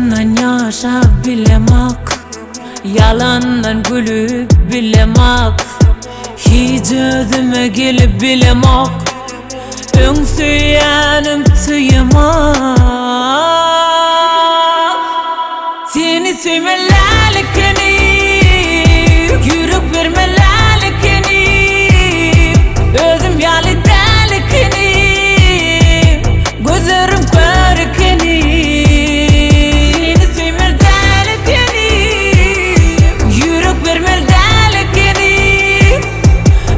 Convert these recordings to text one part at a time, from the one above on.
Ýalandan ýaşap bilemok Ýalandan gülüp bilemok Hiç özüme gelip bilemok Öň söýýänim söýemok Seni söýmeli däl ekenim Ýürek bermeli däl ekenim Özüm ýaly däl ekenim Gözlerim kör ekeni Seni söýmeli däl ekenim Ýürek bermeli däl ekenim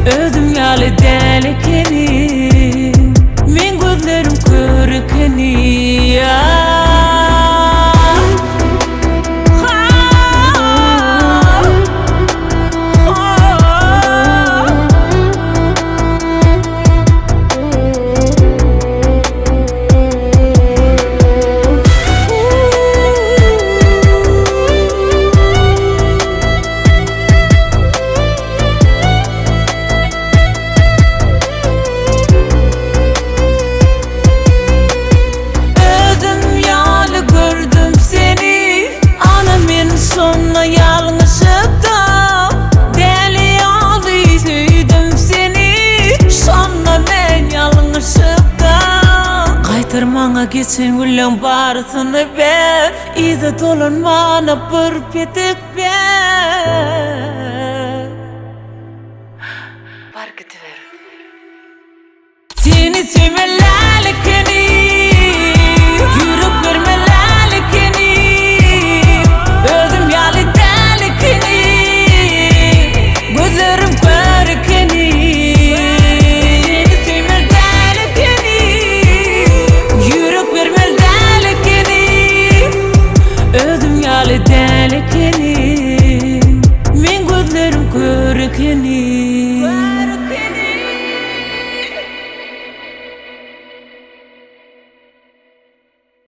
Özüm ýaly däl ekenim Meň gözlerim kör ekeni Özüm ýaly gördüm seni Ana men şonda ýalňyşypdym Däli ýaly söýdüm seni Şonda men ýalňyşypdym Gaýtar maňa geçen günleň barysyny ber Yza dolanmana bir petek ber Bar gidiber. Seni söýmeli.